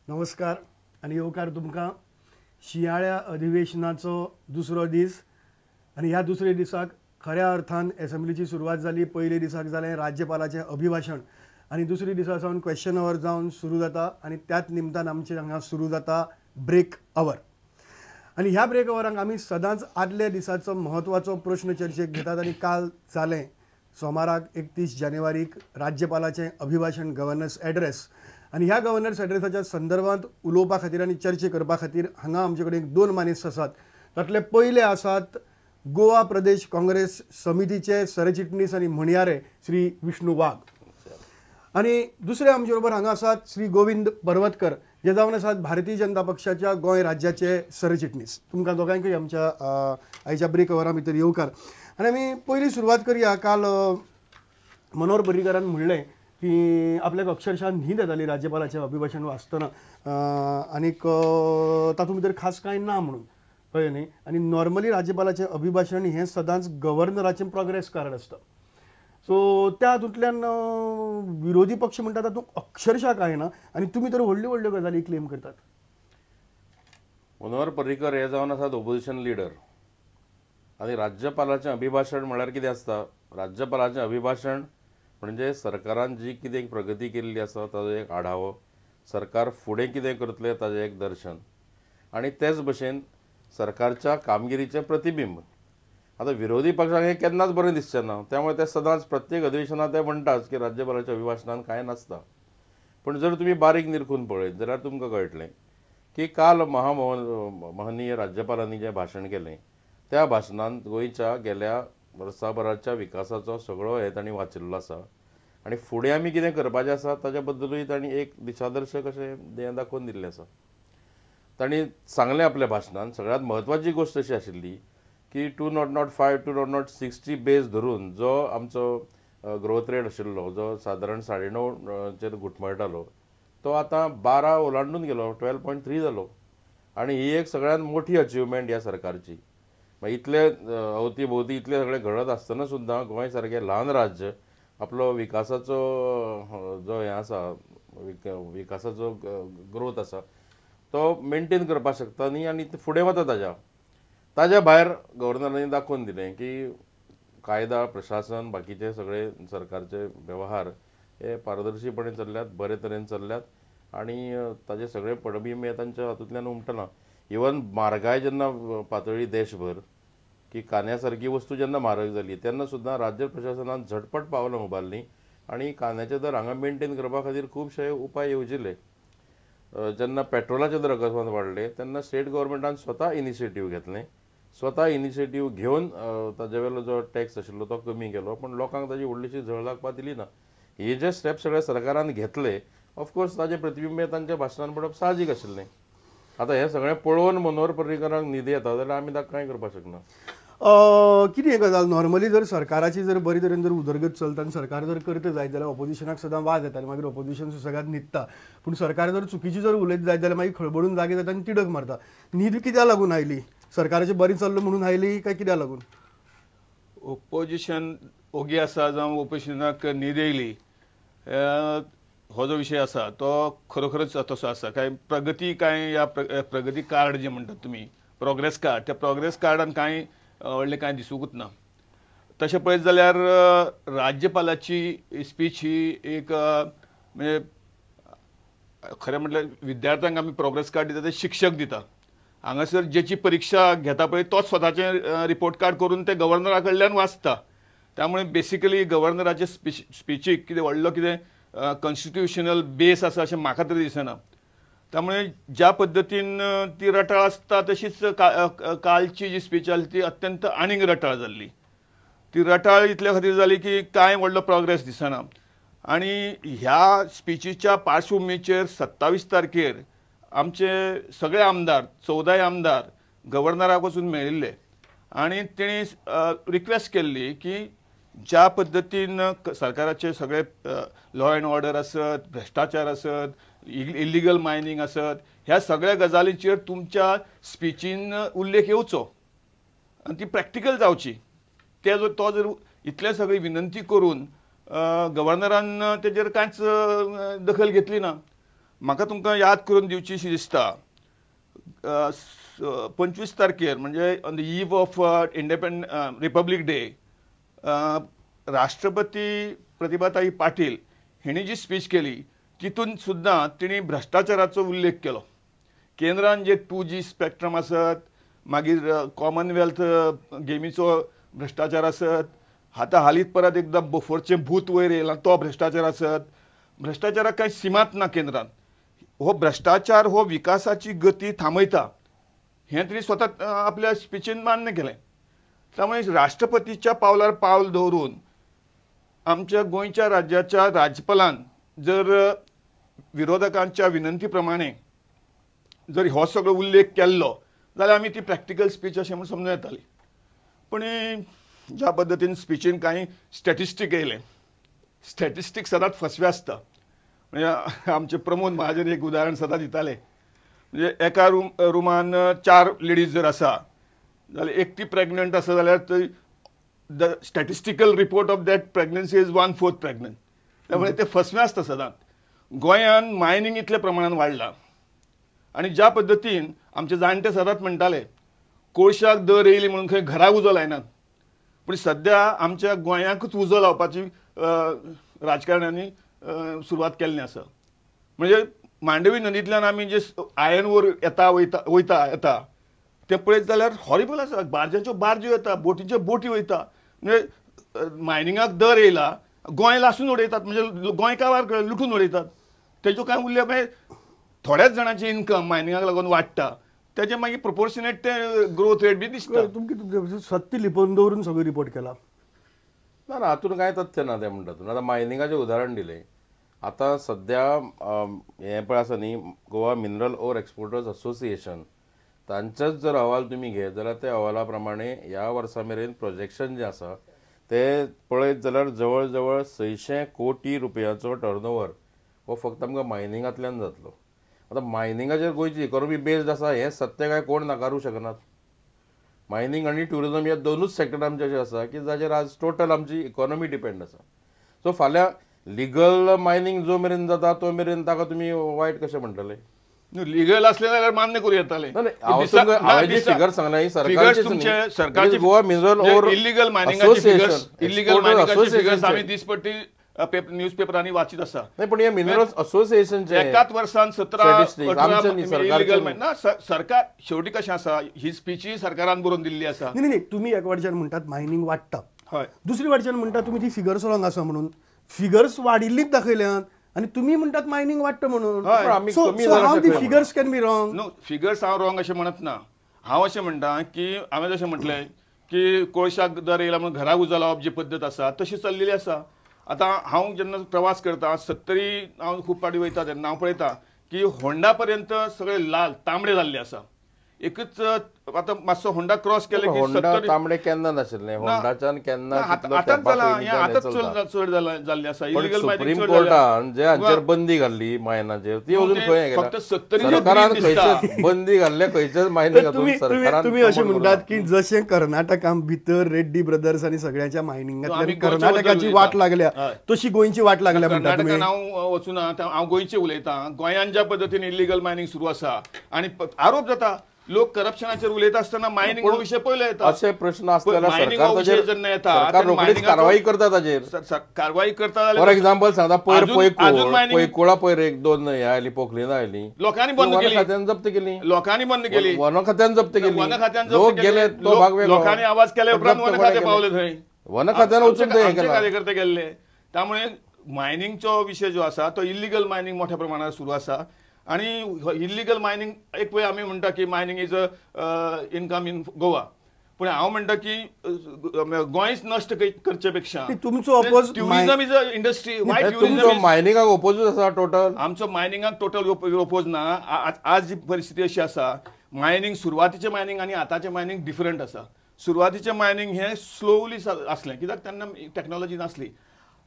नमस्कार आनी येवकार तुमकां. शिंयाळ्या अधिवेशनाचो दुसरो दीस आनी ह्या दुसऱ्या दिसाक खऱ्या अर्थान एसेंब्लीची सुरवात जाली. पयले दिसाक जालें राज्यपालाचें अभिभाशण आनी दुसरे दिसा सावन क्वेश्चन our जावन सुरू जाता आनी त्याच निमतान आमचें हांगा सुरू जाता ब्रेक our. आनी ह्या ब्रेक अवरांक आमी सदांच आदल्या दिसाचो म्हत्वाचो प्रश्न चर्चेक घेतात आनी काल जालें सोमाराक 31 जानेवारीक राज्यपालाचें अभिभाशण, गव्हर्नर्स एड्रेस. आनी ह्या गव्हर्नर्स एड्रेसाच्या संदर्भात उलोवपा खातीर आनी चर्चे करपा खातीर हांगा आमचे कडेन दोन मानेस्त आसात. तातले पयले आसात गोवा प्रदेश काँग्रेस समितीचे सरचिटणीस आनी म्हणयारे श्री विष्णू वाघ आनी दुसरे आमचे बरोबर हांगा आसात श्री गोविंद पर्वतकर जे जावन आसात भारतीय जनता पक्षाच्या गोंय राज्याचे सरचिटणीस. तुमकां दोगांकूय आमच्या आयच्या ब्रेक अवरा भितर येवकार. आनी आमी पयली सुरवात करया. काल मनोहर पर्रीकारान म्हणलें की आपल्याक अक्षरशः न्हीद येताली राज्यपालाचें अभिभाशण वाचतना आनीक तातूंत भितर खास कांय ना म्हणून, कळ्ळें न्ही. आनी नॉर्मली राज्यपालाचें अभिभाशण हें सदांच गव्हर्नराचें प्रोग्रेस कार्ड आसता. सो त्या हातूंतल्यान विरोधी पक्ष म्हणटा तातूंत अक्षरशः कांय ना आनी तुमी तर व्हडल्यो व्हडल्यो गजाली क्लेम करतात. मनोहर पर्रीकर हे जावन आसात ओपोजिशन लिडर आनी राज्यपालाचें अभिभाशण म्हळ्यार कितें आसता? राज्यपालाचें अभिभाशण म्हणजे सरकारान जी कितें एक प्रगती केल्ली आसा ताजो एक आढावो, सरकार फुडें कितें करतलें ताजें एक दर्शन आनी तेच भशेन सरकारच्या कामगिरीचें प्रतिबिंब. आतां विरोधी पक्षांक हें केन्नाच बरें दिसचें ना, त्यामुळे ते सदांच प्रत्येक अधिवेशनांत ते म्हणटाच की राज्यपालाच्या अभिभाशणान कांय नासता. पूण जर तुमी बारीक निरखून पळयत जाल्यार तुमकां कळटलें की काल महनीय राज्यपालांनी जें भाशण केलें त्या भाशणांत गोंयच्या गेल्या वर्साभराच्या विकासाचो सगळो हें तांणी वाचिल्लो आसा आनी फुडें आमी कितें करपाचें आसा ताच्या बद्दलूय तांणी एक दिशादर्शक अशें हें दाखोवन दिल्लें आसा. तांणी सांगलें आपल्या भाशणान सगळ्यांत म्हत्वाची गोश्ट अशी आशिल्ली की 2005 2006 बेज धरून जो आमचो ग्रोथ रेट आशिल्लो जो सादारण 9.5 चेर घुटमळटालो तो आतां 12 ओलांडून गेलो, 12.3 जालो. आनी ही एक सगळ्यांत मोठी अचिवमेंट ह्या सरकारची. मागीर इतले अवती भोवती इतले सगळें घडत आसतना सुद्दां गोंय सारकें ल्हान राज्य आपलो विकासाचो जो हें आसा विकासाचो ग्रोथ आसा तो मेनटेन करपाक शकता न्ही आनी फुडें वता. ताज्या ताज्या भायर गव्हर्नरांनी दाखोवन दिलें की कायदा प्रशासन बाकीचे सगळे सरकारचे व्यवहार हे पारदर्शीपणे चल्ल्यात, बरे तरेन चल्ल्यात आनी ताजे सगळे पडबिंब हे तांच्या हातूंतल्यान उमटना. इवन म्हारगाय जेन्ना पातळ्ळी देशभर की कांद्या सारकी वस्तू जेन्ना म्हारग जाली तेन्ना सुद्दां राज्य प्रशासनान झटपट पावलां उबारलीं आनी कांद्याचे दर हांगा मेनटेन करपा खातीर खुबशे उपाय येवजिले. जेन्ना पेट्रोलाचे दर अकस्मात वाडले तेन्ना स्टेट गव्हर्मेंटान स्वता इनिशिएटीव घेतलें, स्वता इनिशिएटीव घेवन ताजे वेलो जो टॅक्स आशिल्लो तो कमी केलो, पूण लोकांक ताजी व्हडलीशी झळ लागपाक दिली ना. हे जे स्टेप सगळे सरकारान घेतले ऑफकोर्स ताजें प्रतिबिंब तांच्या भाशणान पडप साहजीक आशिल्लें. आतां हें सगळें पळोवन मनोहर पर्रीकरांक न्हीद येता जाल्यार आमी ताका कांय करपाक शकना. कितें गजाल नॉर्मली जर सरकाराची जर बरी तरेन जर उदरगत चलता आनी सरकार जर करता जायत जाल्यार ऑपोजिशनाक सदां वाज येता आनी मागीर ऑपोजिशन सुसेगाद न्हिदता. पूण सरकार जर चुकीची जर उलयत जायत जाल्यार मागीर खळबळून जागे जाता आनी तिडक मारता. न्हीद कित्याक लागून आयली? सरकाराची बरी चल्लो म्हणून आयली काय कित्याक लागून? ओपोजिशन ओगी आसा जावं ओपोजिशनाक न्हीद येयली हो जो विशय आसा तो खरोखरच तसो आसा. काय प्रगती कांय ह्या प्रगती कार्ड जें म्हणटात तुमी प्रोग्रेस कार्ड, त्या प्रोग्रेस कार्डान कांय व्हडलें कांय दिसूंकूच ना. तशें पळयत जाल्यार राज्यपालाची स्पीच ही एक म्हणजे खरें म्हटल्यार विद्यार्थ्यांक आमी प्रोग्रेस कार्ड दिता ते शिक्षक दिता. हांगासर जेची परिक्षा घेता पळय तोच स्वताचें रिपोर्ट कार्ड करून ते गव्हर्नरा कडल्यान वाचता. त्यामुळे बेसिकली गव्हर्नराचे स्पिचीक कितें व्हडलो कितें कॉन्स्टिट्युशनल बेस आसा अशें म्हाका तरी दिसना. त्यामुळे ज्या पद्दतीन ती रटाळ आसता तशीच कालची जी स्पीच आसली ती अत्यंत आनीक रटाळ जाल्ली. ती रटाळ इतल्या खातीर जाली की कांय व्हडलो प्रोग्रेस दिसना. आनी ह्या स्पिचीच्या पार्श्वभुमीचेर 27 तारखेर आमचे सगळे आमदार 14 आमदार गव्हर्नराक वचून मेळिल्ले आनी तेणी रिक्वेस्ट केल्ली की ज्या पद्दतीन सरकाराचे सगळे लॉ एंड ऑर्डर आसत, भ्रश्टाचार आसत, इलिगल मायनींग आसत, ह्या सगळ्या गजालींचेर तुमच्या स्पिचीन उल्लेख येवचो आनी ती प्रॅक्टिकल जावची. ते जर तो जर इतले सगळी विनंती करून गव्हर्नरान तेजेर कांयच दखल घेतली ना. म्हाका तुमकां याद करून दिवची शी दिसता 25 तारखेर म्हणजे on the eve of independent Republic Day राष्ट्रपती प्रतिभाताई पाटील हिणी जी स्पीच केली तितून सुद्दां तिणी भ्रश्टाचाराचो उल्लेख केलो. केंद्रान जे 2G spectrum आसत, मागीर कॉमनवेल्थ गेमीचो भ्रश्टाचार आसत, आतां हालींच परत एकदां बोफोरचें भूत वयर येयलां तो भ्रश्टाचार आसत. भ्रश्टाचाराक कांय सीमात ना केंद्रान. हो भ्रश्टाचार हो विकासाची गती थांबयता हें तिणी स्वता आपल्या स्पिचीन मान्य केलें. त्यामुळे राष्ट्रपतीच्या पावलार पावल दवरून आमच्या गोंयच्या राज्याच्या राज्यपालान जर विरोधकांच्या विनंती प्रमाणे जर हो सगळो उल्लेख केल्लो जाल्यार आमी ती प्रॅक्टिकल स्पीच अशें म्हूण समजूं येताली. पूण ज्या पद्दतीन स्पिचीन कांय स्टॅटिस्टीक येयले, स्टॅटिस्टीक सदांच फसवे आसता. म्हणजे आमचे प्रमोद महाजन एक उदाहरण सदांच दिताले, म्हणजे एका रुमान 4 लेडीज जर आसा जाल्यार एक ती प्रेग्नंट आसा जाल्यार थंय the statistical report of that pregnancy is 1/4 pregnant. त्यामुळे ते फसवे आसता सदांच. गोंयान मायनींग इतल्या प्रमाणान वाडलां आनी ज्या पद्दतीन आमचे जाणटे सदांच म्हणटाले कोळशाक दर येयली म्हणून खंय घराक उजो लायनात, पूण सद्या आमच्या गोंयाकूच उजो लावपाची राजकारण्यांनी सुरवात केल्ली आसा. म्हणजे मांडवी नदींतल्यान आमी जे आयर्न ओर येता वयता वयता येता ते पळयत जाल्यार हॉरिबल आसा. बार्जांच्यो बार्ज्यो येता, बोटींच्यो बोटी वयता. म्हणजे मायनिंगाक दर येयला, गोंय लासून उडयतात, म्हणजे गोंय काबार लुटून उडयतात. तेजो कांय उल्लेख मागीर थोड्याच जाणांचे इन्कम मायनिंगाक लागून वाडटा, तेजे मागीर प्रोपोर्शनेट ते ग्रोथ रेट बी दिसता. तुमकां सत्य लिपोवन दवरून सगळें रिपोर्ट केला ना ना हातून कांय तथ्य ना. तें म्हणटा तूं आतां मायनिंगाचें उदाहरण दिलें. आतां सद्या हें पळय आसा न्ही Goa mineral ore exporters association, तांचेच जर अहवाल तुमी घेत जाल्यार त्या अहवाला प्रमाणे ह्या वर्सा मेरेन प्रोजेक्शन जें आसा ते पळयत जाल्यार जवळ जवळ 600 कोटी रुपयाचो टर्नओवर हो फक्त आमकां मायनिंगांतल्यान जातलो. आतां मायनिंगाचेर गोंयची इकॉनॉमी बेस्ड आसा हें सत्य काय कोण नाकारूंक शकनात. मायनींग आनी ट्युरिजम ह्या दोनूच सेक्टर आमचे अशें आसा की जाचेर आज टोटल आमची इकॉनॉमी डिपेंड आसा. सो फाल्यां लिगल मायनींग जो मेरेन जाता तो मेरेन ताका तुमी वायट कशें म्हणटले? लिगल असले जाल्यार मान्य करूं येतालें. फिगर सांगला सरकारची गोवा मिनरल ओर इलिगल मायनिंगाची फिगर्स, इलिगल मायनिंगाची फिगर्स आमी दिसपट्टी न्यूज पेपरांनी वाचीत आसा. नाही पण हे मिनरल्स असोसिएशनचे एकाच वर्सान 17-18 इलिगल ना. सरकार शेवटी कशें आसा, ही स्पीची सरकारान बरोवन दिल्ली आसा. नाही नाही, तुम्ही एक वाटच्यान म्हणटात मायनिंग वाडटा, हय, दुसरी वाटच्यान म्हणटा तुमी ती फिगर्स रॉंग आसा म्हणून. फिगर्स वाडिल्लीच दाखयल्यात आनी तुमी म्हणटात मायनिंग वाडटा म्हणून. So how the figures can be wrong? No, figures हांव रॉंग अशें म्हणत ना. हांव अशें म्हणटा की हांवें जशें म्हटलें की कोळशाक दर येयला म्हणून घराक उजो लावप जी पद्दत आसा तशी चल्लेली आसा. आतां हांव जेन्ना प्रवास करता 70 हांव खूब फावटी वयता तेन्ना हांव पळयता की होंडा पर्यंत सगळे लाल तांबडे जाल्ले आसा. एकच आतां मातसो होंडा क्रॉस केले की होंडा तांबडे केन्ना नाशिल्ले, होंडाच्यान केन्ना आतांच जाला, हें आतांच चड जाल्लें आसा. इलिगल सुप्रीम कोर्टान जे हांचेर बंदी घाल्ली मायनाचेर ती अजून खंय फक्त 70 सरकारान खंयचे बंदी घाल्ले खंयचेच मायनिंग. सरकारान तुमी अशें म्हणटात की जशें कर्नाटकान भितर रेड्डी ब्रदर्स आनी सगळ्यांच्या मायनिंगांतल्यान कर्नाटकाची वाट लागल्या तशी गोंयची वाट लागल्या म्हणटा तुमी? कर्नाटकान हांव वचूना, हांव गोंयचें उलयतां. गोंयान ज्या पद्दतीन इलिगल मायनिंग सुरू आसा आनी आरोप जाता लोक करप्शनाचेर उलयता आसतना मायनिंग हो विशय पयलो येता. अशे प्रश्न आसतना सरकार रोखडीच कारवाई करता ताचेर. कारवाई करता. फॉर एक्झाम्पल सांगता, पयर पैकोळा पयर एक दोन हे आयली, पोखलिना आयली, लोकांनी बंद केली, खात्यान जप्त केली, लोकांनी बंद केली, वन खात्यान जप्त केली, वन खात्यान लोक गेले तो भाग वेगळो, लोकांनी आवाज केले उपरांत वन खातें पावले थंय, वन खात्यान वचून कार्यकर्ते गेल्ले. त्यामुळे मायनिंगचो विशय जो आसा तो इलिगल मायनिंग मोठ्या प्रमाणात सुरू आसा. आणि इलिगल मायनिंग एक वेळ आमी म्हणटा की mining is a income in Goa, पूण हांव म्हणटा की गोंयच नश्ट करचे पेक्षा तुमचो oppose tourism is a industry. तुमचो मायनिंगाक ओपोजूच आसा टोटल? आमचो मायनिंगाक टोटल ओपोज ना. आज जी परिस्थिती अशी आसा, मायनिंग सुरवातीचें मायनिंग आनी आतांचें मायनिंग डिफरंट आसा. सुरवातीचें मायनिंग हें स्लोवली आसलें कित्याक तेन्ना टॅक्नोलॉजी नासली.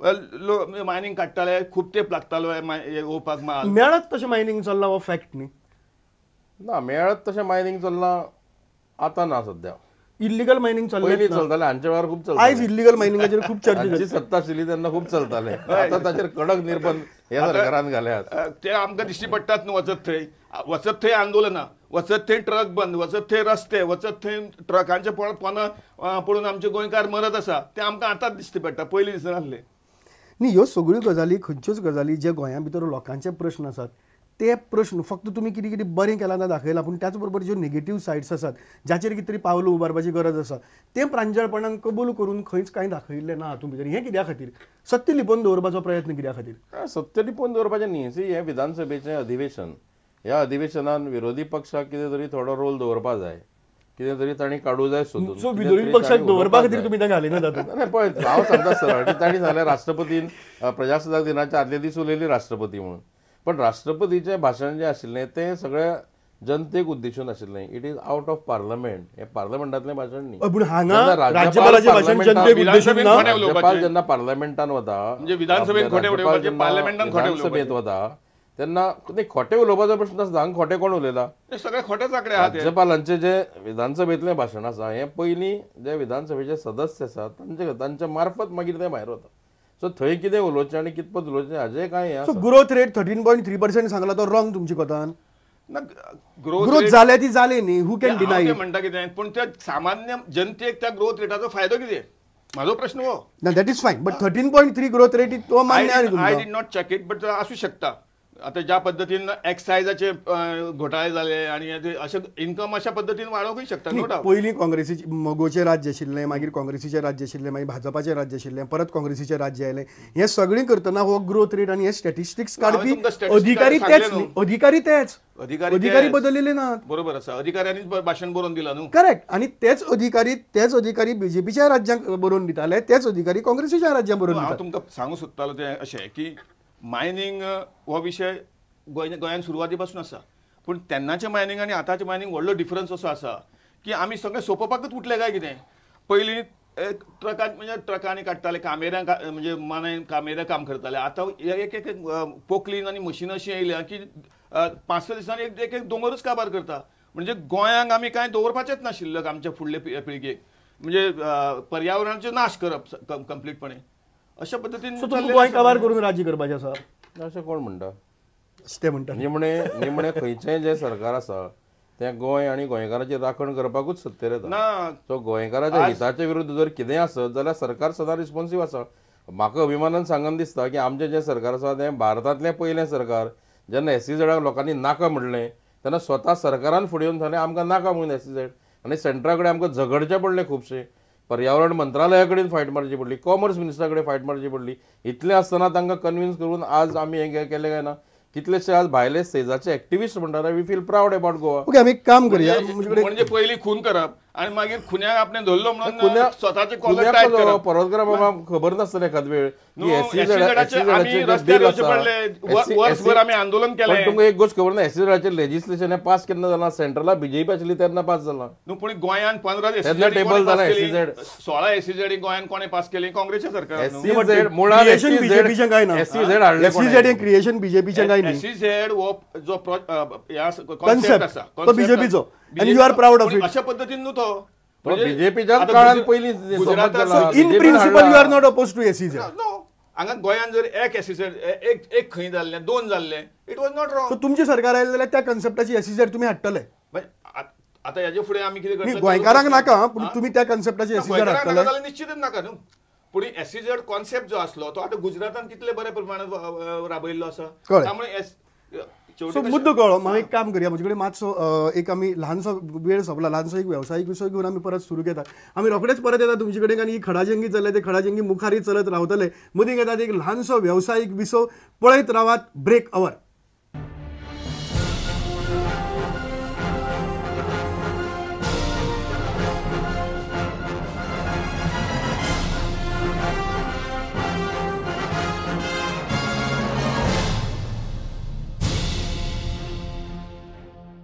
मायनिंग काडटाले, खूब तेंप लागतालो येवपाक माल. मेळत तशें मायनिंग चल्लां हो फॅक्ट न्ही? ना, मेळत तशें मायनिंग चल्लां आतां ना सद्या. इल्लिगल मायनिंग पयलीं चलतालें, हांच्या वेळार खूब चलतालें. आयज इल्लिगल मायनिंगाचेर खूब चर्चा जाली, सत्ता आशिल्ली तेन्ना खूब चलतालें. आतां ताचेर कडक निर्बंध ह्या सरकारान घाल्यात, ते आमकां दिश्टी पडटात न्हू. वचत थंय वचत थंय आंदोलनां, वचत थंय ट्रक बंद, वचत थंय रस्ते, वचत थंय ट्रकांचे पोना पडून आमचे गोंयकार मरत आसा, ते आमकां आतांच दिश्टी पडटा, पयलीं दिसनासलें. न्ही, ह्यो सगळ्यो गजाली, खंयच्योच गजाली जे गोंया भितर लोकांचे प्रश्न आसात ते प्रश्न फक्त तुमी कितें कितें बरें केलां ना दाखयलां, पूण त्याच बरोबर ज्यो नेगेटीव सायड्स आसात जाचेर कितें तरी पावलां उबारपाची गरज आसा तें प्रांजळपणान कबूल करून खंयच कांय दाखयल्लें ना हातूंत भितर. हें कित्या खातीर सत्य लिपोवन दवरपाचो प्रयत्न कित्या खातीर? सत्य लिपोवन दवरपाचें न्ही. हें विधानसभेचें अधिवेशन, ह्या अधिवेशनान विरोधी पक्षाक कितें तरी थोडो रोल दवरपा जाय, कितें तरी तांणी काडूं जाय सोदून. सो विरोधी पक्षाक दवरपा खातीर तुमी तें घालिना तातूंत? नाही, पळय हांव सांगता सरळ की तांणी सांगलें राष्ट्रपतीन प्रजासत्ताक दिनाच्या आदले दीस उलयली राष्ट्रपती म्हणून, पण राष्ट्रपतीचें भाशण जें आशिल्लें तें सगळ्या जनतेक उद्देशून आशिल्लें. It is out of parliament, हें पार्लमेंटांतलें भाशण न्ही. पूण हांगा राज्यपालाचें भाशण जनतेक उद्देशून ना. राज्यपाल जेन्ना पार्लमेंटान वता, विधानसभेंत वता तेन्ना खोटें उलोवपाचो प्रश्न आसता. हांगा खोटें कोण उलयला? सगळे खोटेच आंकडे आहात. राज्यपालांचें जें विधानसभेंतलें भाशण आसा हें पयलीं जे विधानसभेचे सदस्य आसात तांचे मार्फत मागीर तें भायर वता. सो थंय कितें उलोवचें आनी कितपत उलोवचें हाजें कांय हें. सो ग्रोथ रेट 13.3% सांगला तो रॉंग तुमच्या कोतान? ग्रोथ जाल्या ती जाली न्ही, हू can deny? म्हणटा कितें, पूण त्या सामान्य जनतेक त्या ग्रोथ रेटाचो फायदो कितें, म्हाजो प्रश्न हो. ना, that is fine, but 13.3 growth rate तो मान्य. I did not check it, but आसूं शकता. आतां ज्या पद्दतीन एक्सायजाचे घोटाळे जाले आनी अशें इन्कम अशा पद्दतीन वाडोवंकूय शकता. नो डावट. पयलीं काँग्रेसीचे मगोचें राज्य आशिल्लें, मागीर काँग्रेसीचें राज्य आशिल्लें, मागीर भाजपाचें राज्य आशिल्लें, परत काँग्रेसीचें राज्य आयलें. हें सगळें करतना हो ग्रोथ रेट आनी हे स्टॅटिस्टिक्स काडपी अधिकारी तेच, अधिकारी तेच, अधिकारी बदललेले नात. बरोबर आसा, अधिकाऱ्यांनीच भाशण बरोवन दिलां न्हू. करेक्ट. आनी तेच अधिकारी, तेच अधिकारी बीजेपीच्या राज्यांक बरोवन दिताले, तेच अधिकारी काँग्रेसीच्या राज्यांक बरोवन दिताले. हांव तुमकां सांगूंक सोदतालो तें अशें की मायनिंग हो विशय गोंयान सुरवाती पासून आसा, पूण तेन्नाचें मायनिंग आनी आतांचें मायनिंग व्हडलो डिफरन्स असो आसा की आमी सगळें सोंपोवपाकूच उठले काय कितें. पयलीं ट्रकान म्हणजे ट्रकांनी काडटाले, कामेऱ्यां म्हणजे मानाय कामेऱ्यां काम करताले. आतां एक एक पोकलीन आनी मशिनां अशीं येयल्या की 5-6 दिसांनी एक एक दोंगरूच काबार करता. म्हणजे गोंयांक आमी कांय दवरपाचेंच नाशिल्लें आमच्या फुडले पिळगेक, म्हणजे पर्यावरणाचो नाश करप कंप्लीटपणे अशा पद्दतीन. गोंय काबार करून राज्य करपाचें आसा अशें कोण म्हणटा? ते म्हणटा निमणे निमणे खंयचेंय जें सरकार आसा तें गोंय आनी गोंयकाराची राखण करपाकूच सत्तेर येता ना. सो गोंयकाराच्या हिताच्या विरुद्ध जर कितेंय आसत जाल्यार सरकार सदां रिस्पोन्सीव आसा. म्हाका अभिमानान सांगन दिसता की आमचें जें सरकार आसा तें भारतांतलें पयलें सरकार जेन्ना एसईझेडाक लोकांनी नाका म्हणलें तेन्ना स्वता सरकारान फुडें येवन सांगलें आमकां नाका म्हणून एसईझेड, आनी सेंट्रा कडेन आमकां झगडचें पडलें खुबशें, पर्यावरण मंत्रालया कडेन फायट मारची पडली, कॉमर्स मिनिस्टरा कडेन फायट मारची पडली. इतलें आसतना तांकां कन्विन्स करून आज आमी हें केलें काय ना. कितलेशे आज भायले सेजाचे एक्टिविस्ट म्हणटात we feel proud about Goa. Okay, आमी एक काम करूया, म्हणजे पयलीं खून करप आनी मागीर खुन्याक आपणे धरलो म्हणून स्वताचे कॉलर टायट करप. पर्वतकर बाबा खबर नासतलें एखाद वेळ वर्सभर आमी आंदोलन केलें. तुमकां एक गोश्ट खबर ना, एसईझेडाचें लेजिस्लेशन हें पास केन्ना जालां? सेंट्रला बीजेपी आशिल्ली तेन्ना पास जालां न्हू. पूण गोंयांत 15 तेन्ना टेबल जाला एसईझेड, 16 एसईझेड गोंयांत कोणें पास केली? काँग्रेसच्या सरकारान. एसईझेड मुळांत बीजेपीचें काय ना, एसईझेड हाडलें एसईझेड क्रिएशन बीजेपीचें काय न्ही. एसईझेड हो जो कॉन्सेप्ट आसा तो बीजेपीचो, and you are proud of it. अशा पद्दतीन न्हू तो बीजेपीच्या काळान पयलीं. In principle you are not oppose to SEZ. No, हांगा गोंयांत जर एक एसईझेड एक खंय जाल्लें, 2 जाल्लें, it was not wrong. So तुमचें सरकार आयलें जाल्यार त्या कन्सेप्टाची एसईझेड तुमी हाडटले. आतां हेजे फुडें आमी कितें करतले? गोंयकारांक नाका, पूण तुमी त्या कन्सेप्टाची एसईझेड हाडटले जाल्यार निश्चितच नाका न्हू. पूण एसईझेड कॉन्सेप्ट जो आसलो तो आतां गुजरातान कितले बऱ्या प्रमाणात राबयल्लो आसा, त्यामुळे सो मुद्दो कळ्ळो. म्हाका एक काम करूया, म्हजे कडेन मातसो एक आमी ल्हानसो वेळ सोंपला, ल्हानसो एक वेवसायीक विशय घेवन आमी परत सुरू घेतात. आमी रोखडेच परत येता तुमचे कडेन आनी ही खडाजंगी चल्ल्या ते खडाजंगी मुखारय चलत रावतले. मदीं घेतात एक ल्हानसो वेवसायीक विसव, पळयत रावात ब्रेक our.